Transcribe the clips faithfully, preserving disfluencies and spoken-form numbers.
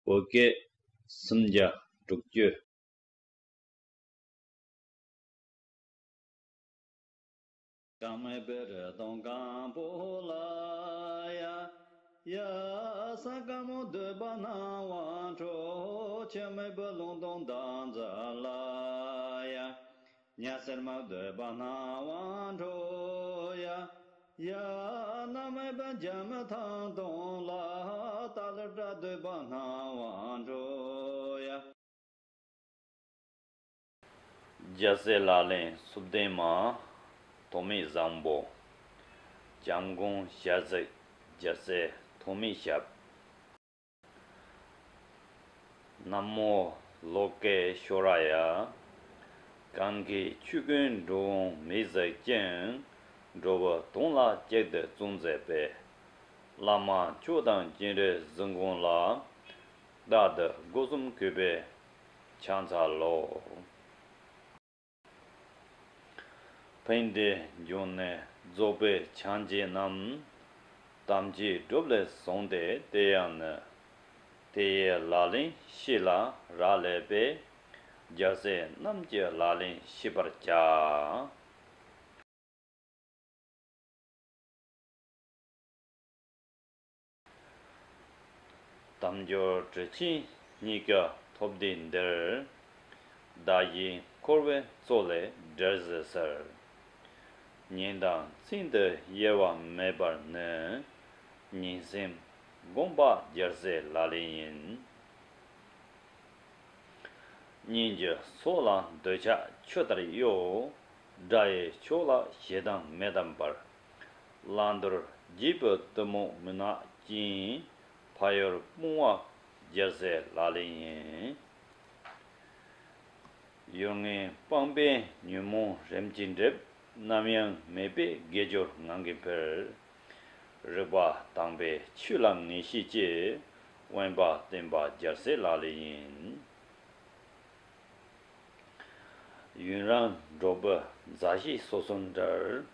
བོད་སྐད་སུམ་བརྒྱ་དྲུག་ཅུ། གང་མེད་པའི་རི་དྭགས་གང་པོ་ལ་ཡ། ཡ། ས་ག་མོ་འདོད་པ་སྣང་བ་འཕྲོ། ཆུ་མེད་པའི་ལུང་སྟོང་འདབ་འཛུགས་ལ་ཡ། ཉ་སེར་མ་འདོད་པ་སྣང་བ་འཕྲོ་ཡ། ཡ། གནམ་མེད་པའི་འཇའ་མི་ཐང་སྟོང་ལ། རྟ་ལོ་བྲག་འདོད་པ་སྣང་བ་འཕྲོ་ཡ། རྒྱལ་སྲས་ལག་ལེན་སུམ་ལྡན་མ། ཐོགས་མེད་བཟང་པོ། འཇམ་མགོན་ཞལ་གཟིགས་རྒྱལ་སྲས་ཐོགས་མེད་ཞབས། ན་མོ་ལོ་ཀེ་ཤྭ་ར་ཡ། གང་གིས་ཆོས་ཀུན་འགྲོ་འོང་མི་གཟིགས་ཅིང་། འགྲོ་བའི་དོན་ལ་གཅིག་ཏུ་བརྩོན་མཛད་པའི། བླ་མ་མཆོག་དང་སྤྱན་རས་གཟིགས་མགོན་ལ། རྟག་ཏུ་སྒོ་གསུམ་གུས་པས་ཕྱག་འཚལ་ལོ། ཕན་བདེའི་འབྱུང་གནས་རྫོགས་པའི་སངས་རྒྱས་རྣམས། དམ་ཆོས་སྒྲུབ་ལས་བྱུང་སྟེ་དེ་ཡང་ནི། དེ་ཡི་ལག་ལེན་ཤེས་ལ་རག་ལས་པས། རྒྱལ་སྲས་རྣམས་ཀྱི་ལག་ལེན་ཤེས་པར་བྱ། དལ་འབྱོར་གྲུ་ཆེན་རྙེད་དཀའ་ཐོབ་དུས་འདིར། བདག་གཞན་འཁོར་བའི་མཚོ་ལས་བསྒྲལ་བྱའི་ཕྱིར། ཉིན་དང་མཚན་དུ་གཡེལ་བ་མེད་པར་ནི། ཉིན་མཚན་བསྒོམ་པ་རྒྱལ་སྲས་ལག་ལེན་ཡིན། སྙན་བརྒྱུད་སོགས་ལ་འདོད་ཆགས་ཆུ་ལྟར་གཡོ། དགྲ་ཡི་ཕྱོགས་ལ་ཞེ་སྡང་མི་གཏང་བར། བླང་དོར་བརྗེད་པའི་གཏི་མུག་མུན་ནག་ཅན། ཕ་ཡུལ་སྤོང་བ་རྒྱལ་སྲས་ལག་ལེན་ཡིན། ཡུལ་ངན་སྤངས་པས་ཉོན་མོངས་རིམ་གྱིས་འགྲིབ། ནམ་ཡང་མེད་པའི་དགེ་སྦྱོར་ངང་གིས་འཕེལ། རིག་པ་དྭངས་པས་ཆོས་ལ་ངེས་ཤེས་སྐྱེ། དབེན་པ་བསྟེན་པ་རྒྱལ་སྲས་ལག་ལེན་ཡིན། ཡུན་རིང་འགྲོགས་པའི་མཛའ་བཤེས་སོ་སོར་འབྲལ།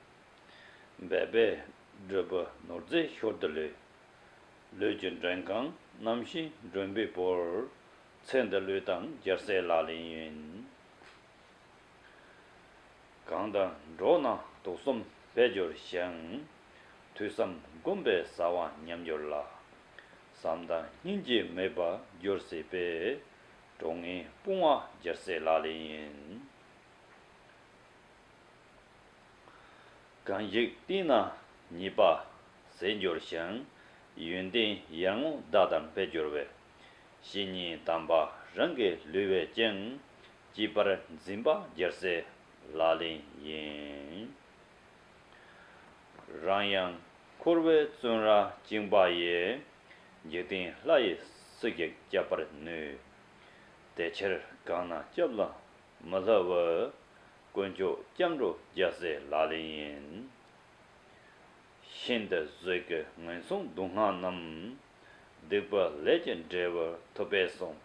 འབད་པས་བསྒྲུབས་པའི་ནོར་རྫས་ཤོར་དུ་ལུས། ལུས་ཀྱི་མགྲོན་ཁང་རྣམ་ཤེས་མགྲོན་པོས་བོར། ཚེ་འདི་བློས་བཏང་རྒྱལ་སྲས་ལག་ལེན་ཡིན། གང་དང་འགྲོགས་ན་དུག་གསུམ་འཕེལ་འགྱུར་ཞིང་། ཐོས་བསམ་སྒོམ་པས་བྱ་བ་ཉམས་འགྱུར་ལ། བསམ་དང་སྙིང་རྗེ་མེད་པར་འགྱུར་སྲིད་པས། གྲོགས་ངན་སྤོང་བ་རྒྱལ་སྲས་ལག་ལེན་ཡིན། གང་ཞིག་བསྟེན་ན་ཉེས་པ་ཟད་འགྱུར་ཞིང་། ཡོན་ཏན་ཡར་ངོ་ཟླ་ལྟར་འཕེལ་འགྱུར་བས། བཤེས་གཉེན་དམ་པ་རང་གི་ལུས་བས་ཀྱང་། གཅེས་པར་འཛིན་པ་རྒྱལ་སྲས་ལག་ལེན་ཡིན། རང་ཡང་འཁོར་བའི་བཙོན་རར་བཅིངས་པ་ཡི། འཇིག་རྟེན་ལྷ་ཡིས་སུ་ཞིག་བསྐྱབ་པར་ནུས། དེ་ཕྱིར་གང་ན་སྐྱབས་ལ་མི་སླུ་བར། དཀོན་མཆོག་སྐྱབས་འགྲོ་རྒྱལ་སྲས་ལག་ལེན་ཡིན། ཤིན་ཏུ་བཟོད་དཀའི་ངན་སོང་སྡུག་བསྔལ་རྣམས། སྡིག་པའི་ལས་ཀྱི་འབྲས་བུར་ཐུབ་པས་གསུངས།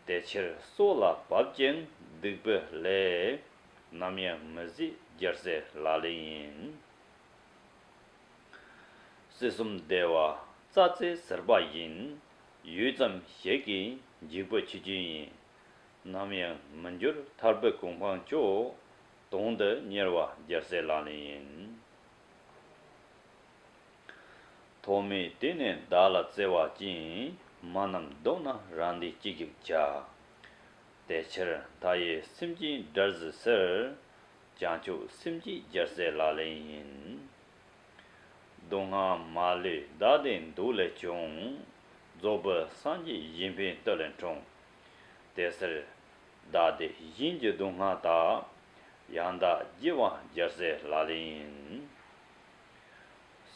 དེ་ཕྱིར་སྲོག་ལ་བབ་ཀྱང་སྡིག་པའི་ལས། ནམ་ཡང་མི་བཟོད་རྒྱལ་སྲས་ལག་ལེན་ཡིན། སྲིད་གསུམ་བདེ་བ་རྩྭ་རྩེའི་ཟིལ་པ་བཞིན། ཡུད་ཙམ་ཞིག་གིས་འཇིག་པའི་ཆུ་རྒྱུན་ཡིན། ནམ་ཡང་མི་འགྱུར་ཐར་པའི་གོ་འཕང་མཆོག། དོན་དུ་གཉེར་བ་རྒྱལ་སྲས་ལག་ལེན་ཡིན། ཐོག་མའི་དུས་ནས་བདག་ལ་བརྩེ་བ་ཅན། མ་རྣམས་བཟློག་ན་རང་སྡེ་སྐྱེ་གཅིག་བྱ། དེ་ཕྱིར་མཐའ་ཡས་སེམས་ཅན་བསྒྲལ་བྱའི་ཕྱིར། བྱང་ཆུབ་སེམས་བསྐྱེད་རྒྱལ་སྲས་ལག་ལེན་ཡིན། སྡུག་བསྔལ་མ་ལུས་བདག་བདེ་སྡུག་ལས་བྱུང་། རྫོགས་པའི་སངས་རྒྱས་གཞན་ཕན་བསྟོད་ལས་འཁྲུངས། དེ་ཕྱིར་བདག་བདེ་གཞན་གྱི་སྡུག་བསྔལ་དག། ཡང་དག་བགྱི་བ་རྒྱལ་སྲས་ལག་ལེན་ཡིན།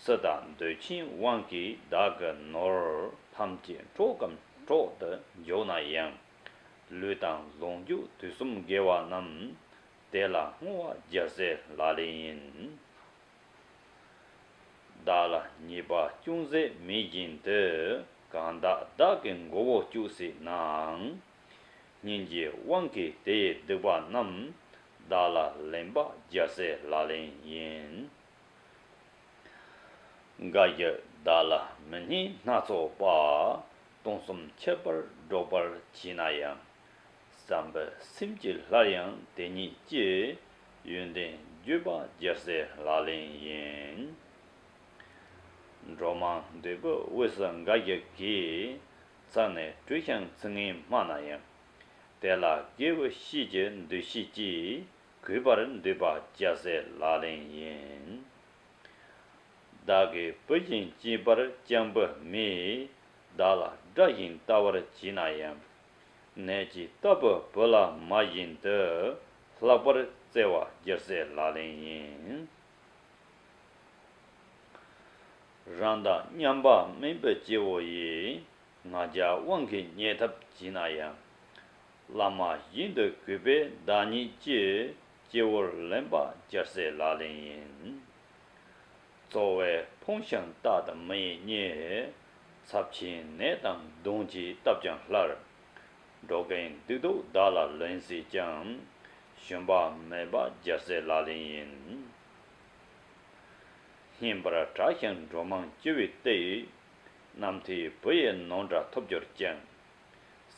སྲིད་དང་འདོད་ཆེན་དབང་གིས་བདག་གི་ནོར། ཐམས་ཅད་འཕྲོག་གམ་འཕྲོག་ཏུ་འཇུག་ན་ཡང་། ལུས་དང་ལོངས་སྤྱོད་དུས་གསུམ་དགེ་བ་རྣམས། དེ་ལ་བསྔོ་བ་རྒྱལ་སྲས་ལག་ལེན་ཡིན། བདག་ལ་ཉེས་པ་ཅུང་ཟད་མེད་བཞིན་དུ། གང་དག་བདག་གི་མགོ་བོ་བཅུག་སྲིད་ནའང་། སྙིང་རྗེའི་དབང་གིས་དེ་ཡི་སྡིག་པ་རྣམས། བདག་ལ་ལེན་པ་རྒྱལ་སྲས་ལག་ལེན་ཡིན། འགའ་ཞིག་བདག་ལ་མི་སྙན་སྣ་ཚོགས་པ། སྟོང་གསུམ་ཁྱབ་པར་སྒྲོག་པར་བགྱིད་ན་ཡང་། བསམ་པའི་སེམས་ཀྱིས་སླར་ཡང་དེ་ཉིད་ཀྱི། ཡོན་ཏན་བརྗོད་པ་རྒྱལ་སྲས་ལག་ལེན་ཡིན། འགྲོ་མང་འདོད་པའི་དབུས་སུ་འགའ་ཞིག་གིས། ཚར་ནས་བྲོས་ཤིང་ཚིག་ངན་སྨྲ་ན་ཡང་། དེ་ལ་དགེ་བའི་བཤེས་ཀྱི་འདུ་ཤེས་ཀྱིས། གུས་པར་འདུད་པ་རྒྱལ་སྲས་ལག་ལེན་ཡིན། བདག་གིས་བུ་བཞིན་གཅེས་པར་སྤྱང་པོའི་མི། བདག་ལ་དགྲ་བཞིན་ལྟ་བར་བགྱིད་ན་ཡང་། ནད་ཀྱིས་བཏབ་པའི་བུ་ལ་མ་བཞིན་དུ། ལྷག་པར་བརྩེ་བ་རྒྱལ་སྲས་ལག་ལེན་ཡིན། རང་དང་མཉམ་པ་དམན་པའི་སྐྱེ་བོ་ཡིས། ང་རྒྱལ་དབང་གིས་བརྙས་ཐབས་བགྱིད་ན་ཡང་། བླ་མ་བཞིན་དུ་གུས་པས་བདག་ཉིད་ཀྱི། སྤྱི་བོར་ལེན་པ་རྒྱལ་སྲས་ལག་ལེན་ཡིན། འཚོ་བས་ཕོངས་ཤིང་རྟག་ཏུ་མི་ཡི་བརྙས། ཚབས་ཆེན་ནད་དང་གདོན་གྱིས་བཏབ་ཀྱང་སླར། འགྲོ་ཀུན་སྡིག་སྡུག་བདག་ལ་ལན་སྲིད་ཀྱང་། ཞུམ་པ་མེད་པ་རྒྱལ་སྲས་ལག་ལེན་ཡིན། སྙན་པར་གྲགས་ཤིང་འགྲོ་མང་སྤྱི་བོས་བཏུད། རྣམ་ཐོས་བུ་ཡི་ནོར་འདྲ་ཐོབ་གྱུར་ཀྱང་།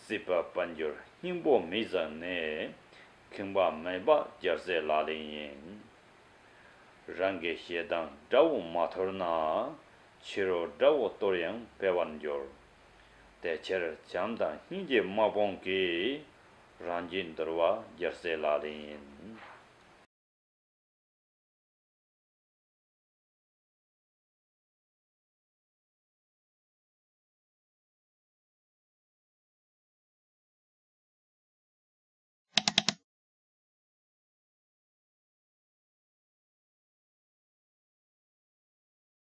སྲིད་པའི་དཔལ་འབྱོར་སྙིང་པོ་མེད་ཟེར་ནས། ཁེངས་པ་མེད་པ་རྒྱལ་སྲས་ལག་ལེན་ཡིན། རང་གི་ཞེ་སྡང་དགྲ་བོ་མ་ཐུལ་ན། ཕྱི་རོལ་དགྲ་བོ་གཏོར་ཡང་འཕེལ་བར་འགྱུར། དེ་ཕྱིར་བྱམས་དང་སྙིང་རྗེ་དམག་དཔུང་གིས། རང་རྒྱུད་འདུལ་བ་རྒྱལ་སྲས་ལག་ལེན་ཡིན།